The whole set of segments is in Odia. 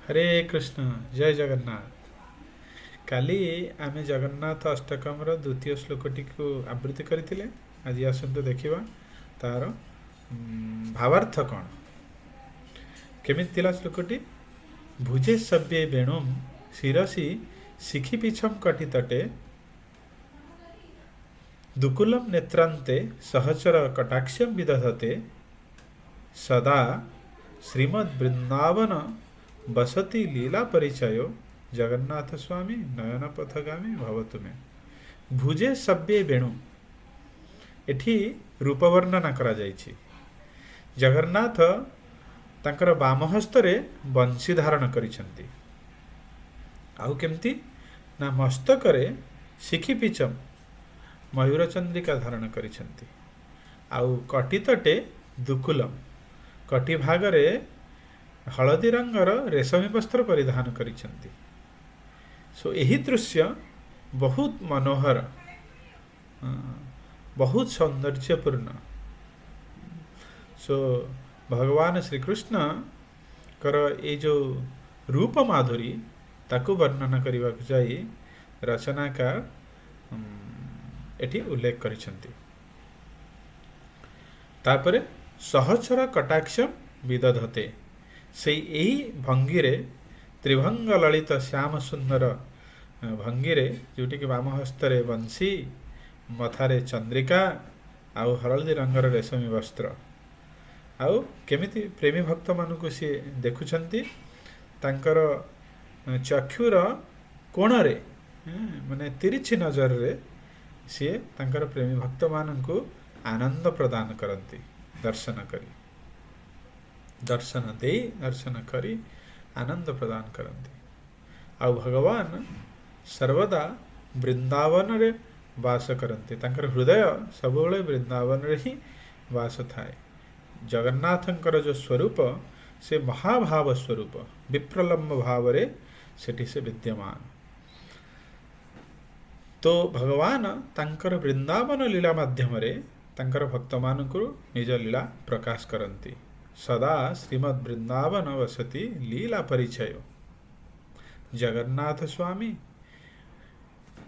ହରେ କୃଷ୍ଣ, ଜୟ ଜଗନ୍ନାଥ। କାଲି ଆମେ ଜଗନ୍ନାଥ ଅଷ୍ଟକମର ଦ୍ୱିତୀୟ ଶ୍ଲୋକଟିକୁ ଆବୃତ୍ତି କରିଥିଲେ। ଆଜି ଆସନ୍ତୁ ଦେଖିବା ତାର ଭାବାର୍ଥ କ'ଣ, କେମିତି ଥିଲା ଶ୍ଲୋକଟି। ଭୁଜେ ସବ୍ୟେ ବେଣୁମ୍ ଶିରସି ଶିଖିପିଛମ୍ କଟିତଟେ ଦୁକୁଲମ ନେତ୍ରାନ୍ତେ ସହଚର କଟାକ୍ଷମ ବିଦଧତେ ସଦା ଶ୍ରୀମଦ୍ ବୃନ୍ଦାବନ ବସତି ଲୀଲା ପରିଚୟ ଜଗନ୍ନାଥ ସ୍ୱାମୀ ନୟନ ପଥଗାମୀ ଭବତୁ ମେ। ଭୁଜେ ସବ୍ୟେ ବେଣୁ, ଏଠି ରୂପ ବର୍ଣ୍ଣନା କରାଯାଇଛି। ଜଗନ୍ନାଥ ତାଙ୍କର ବାମ ହସ୍ତରେ ବଂଶୀ ଧାରଣ କରିଛନ୍ତି। ଆଉ କେମିତି ନା ମସ୍ତକରେ ଶିଖିପିଚମ ମୟୂର ଚନ୍ଦ୍ରିକା ଧାରଣ କରିଛନ୍ତି। ଆଉ କଟିତଟେ ଦୁକୁଲମ, କଟି ଭାଗରେ ହଳଦୀ ରଙ୍ଗର ରେଶମୀ ବସ୍ତ୍ର ପରିଧାନ କରିଛନ୍ତି। ସୋ ଏହି ଦୃଶ୍ୟ ବହୁତ ମନୋହର, ବହୁତ ସୌନ୍ଦର୍ଯ୍ୟପୂର୍ଣ୍ଣ। ସୋ ଭଗବାନ ଶ୍ରୀକୃଷ୍ଣଙ୍କର ଏଇ ଯେଉଁ ରୂପ ମାଧୁରୀ, ତାକୁ ବର୍ଣ୍ଣନା କରିବାକୁ ଯାଇ ରଚନାକାର ଏଠି ଉଲ୍ଲେଖ କରିଛନ୍ତି। ତାପରେ ସହଚର କଟାକ୍ଷ ବିଦଧତେ, ସେଇ ଏହି ଭଙ୍ଗୀରେ ତ୍ରିଭଙ୍ଗ ଲଳିତ ଶ୍ୟାମ ସୁନ୍ଦର ଭଙ୍ଗୀରେ, ଯେଉଁଠିକି ବାମ ହସ୍ତରେ ବଂଶୀ, ମଥାରେ ଚନ୍ଦ୍ରିକା ଆଉ ହଳଦୀ ରଙ୍ଗର ରେଶମୀ ବସ୍ତ୍ର, ଆଉ କେମିତି ପ୍ରେମୀ ଭକ୍ତମାନଙ୍କୁ ସିଏ ଦେଖୁଛନ୍ତି ତାଙ୍କର ଚକ୍ଷୁର କୋଣରେ, ମାନେ ତିରିଛି ନଜରରେ ସିଏ ତାଙ୍କର ପ୍ରେମୀ ଭକ୍ତମାନଙ୍କୁ ଆନନ୍ଦ ପ୍ରଦାନ କରନ୍ତି। ଦର୍ଶନ କରି, ଦର୍ଶନ ଦେଇ, ଦର୍ଶନ କରି ଆନନ୍ଦ ପ୍ରଦାନ କରନ୍ତି। ଆଉ ଭଗବାନ ସର୍ବଦା ବୃନ୍ଦାବନରେ ବାସ କରନ୍ତି। ତାଙ୍କର ହୃଦୟ ସବୁବେଳେ ବୃନ୍ଦାବନରେ ହିଁ ବାସ ଥାଏ। ଜଗନ୍ନାଥଙ୍କର ଯେଉଁ ସ୍ୱରୂପ, ସେ ମହାଭାବ ସ୍ୱରୂପ, ବିପ୍ରଲମ୍ବ ଭାବରେ ସେଠି ସେ ବିଦ୍ୟମାନ। ତ ଭଗବାନ ତାଙ୍କର ବୃନ୍ଦାବନ ଲୀଳା ମାଧ୍ୟମରେ ତାଙ୍କର ଭକ୍ତମାନଙ୍କୁ ନିଜ ଲୀଳା ପ୍ରକାଶ କରନ୍ତି। ସଦା ଶ୍ରୀମଦ୍ ବୃନ୍ଦାବନ ବସତି ଲୀଳା ପରିଚୟ ଜଗନ୍ନାଥ ସ୍ୱାମୀ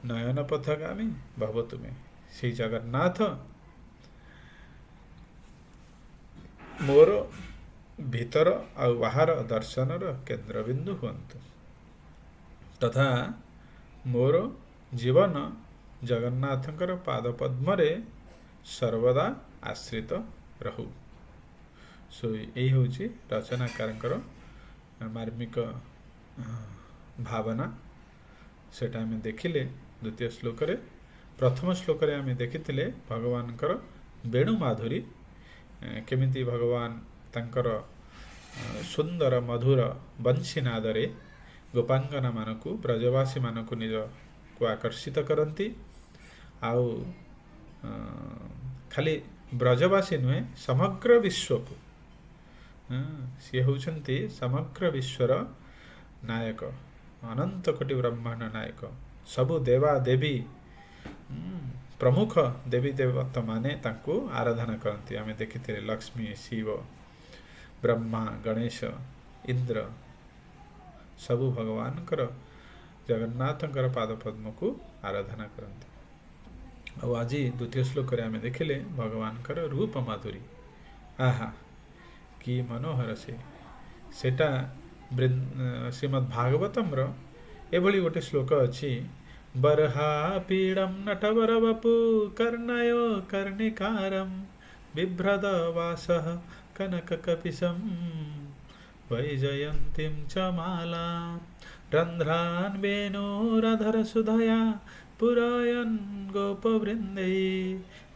ନୟନ ପଥଗାମୀ ଭବ ତୁମେ। ସେଇ ଜଗନ୍ନାଥ ମୋର ଭିତର ଆଉ ବାହାର ଦର୍ଶନର କେନ୍ଦ୍ରବିନ୍ଦୁ ହୁଅନ୍ତୁ, ତଥା ମୋର ଜୀବନ ଜଗନ୍ନାଥଙ୍କର ପାଦପଦ୍ମରେ ସର୍ବଦା ଆଶ୍ରିତ ରହୁ। ସୋ ଏଇ ହେଉଛି ରଚନାକାରଙ୍କର ମାର୍ମିକ ଭାବନା। ସେଟା ଆମେ ଦେଖିଲେ ଦ୍ୱିତୀୟ ଶ୍ଲୋକରେ। ପ୍ରଥମ ଶ୍ଲୋକରେ ଆମେ ଦେଖିଥିଲେ ଭଗବାନଙ୍କର ବେଣୁ ମାଧୁରୀ, କେମିତି ଭଗବାନ ତାଙ୍କର ସୁନ୍ଦର ମଧୁର ବଂଶୀନାଦରେ ଗୋପାଙ୍ଗନାମାନଙ୍କୁ, ବ୍ରଜବାସୀମାନଙ୍କୁ ନିଜକୁ ଆକର୍ଷିତ କରନ୍ତି। ଆଉ ଖାଲି ବ୍ରଜବାସୀ ନୁହେଁ, ସମଗ୍ର ବିଶ୍ୱକୁ, ସିଏ ହେଉଛନ୍ତି ସମଗ୍ର ବିଶ୍ୱର ନାୟକ, ଅନନ୍ତ କୋଟି ବ୍ରହ୍ମାଣ୍ଡ ନାୟକ। ସବୁ ଦେବା ଦେବୀ, ପ୍ରମୁଖ ଦେବୀ ଦେବତାମାନେ ତାଙ୍କୁ ଆରାଧନା କରନ୍ତି। ଆମେ ଦେଖିଥିଲେ ଲକ୍ଷ୍ମୀ, ଶିବ, ବ୍ରହ୍ମା, ଗଣେଶ, ଇନ୍ଦ୍ର ସବୁ ଭଗବାନଙ୍କର ଜଗନ୍ନାଥଙ୍କର ପାଦପଦ୍ମକୁ ଆରାଧନା କରନ୍ତି। ଆଉ ଆଜି ଦ୍ୱିତୀୟ ଶ୍ଲୋକରେ ଆମେ ଦେଖିଲେ ଭଗବାନଙ୍କର ରୂପ ମାଧୁରୀ। ଆହା କି ମନୋହର ସେ! ସେଟା ଶ୍ରୀମଦ୍ ଭାଗବତମର ଏଭଳି ଗୋଟେ ଶ୍ଲୋକ ଅଛି। ବରହା ପୀଡ଼ಂ ନଟବର ବପୁ କର୍ଣ୍ଣୟ କର୍ଣ୍ଣିକାରಂ ବିଭ୍ରଦ ବାସଃ କନକ କପିଶಂ ବୈଜୟନ୍ତୀಂ ଚ ମାଲାಂ ରନ୍ଧ୍ରାନ୍ ବେଣୁରଧର ସୁଧୟା ପୁରୟନ୍ ଗୋପବୃନ୍ଦେଇ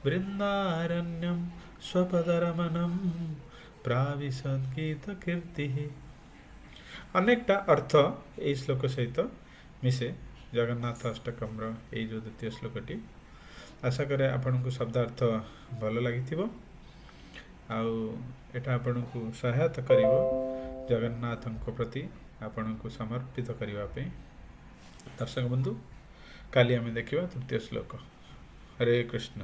ବୃନ୍ଦାରଣ୍ୟಂ ସ୍ୱପଦରମଣಂ ପ୍ରାବିଶଦ୍ ଗୀତକୀର୍ତ୍ତିଃ। ଅନେକଟା ଅର୍ଥ ଏଇ ଶ୍ଲୋକ ସହିତ ମିଶେ, ଜଗନ୍ନାଥ ଅଷ୍ଟକମର ଏଇ ଯେଉଁ ଦ୍ୱିତୀୟ ଶ୍ଲୋକଟି। ଆଶା କରେ ଆପଣଙ୍କୁ ଶବ୍ଦାର୍ଥ ଭଲ ଲାଗିଥିବ ଆଉ ଏଇଟା ଆପଣଙ୍କୁ ସହାୟତା କରିବ ଜଗନ୍ନାଥଙ୍କ ପ୍ରତି ଆପଣଙ୍କୁ ସମର୍ପିତ କରିବା ପାଇଁ। ଦର୍ଶକ ବନ୍ଧୁ, କାଲି ଆମେ ଦେଖିବା ତୃତୀୟ ଶ୍ଲୋକ। ହରେ କୃଷ୍ଣ।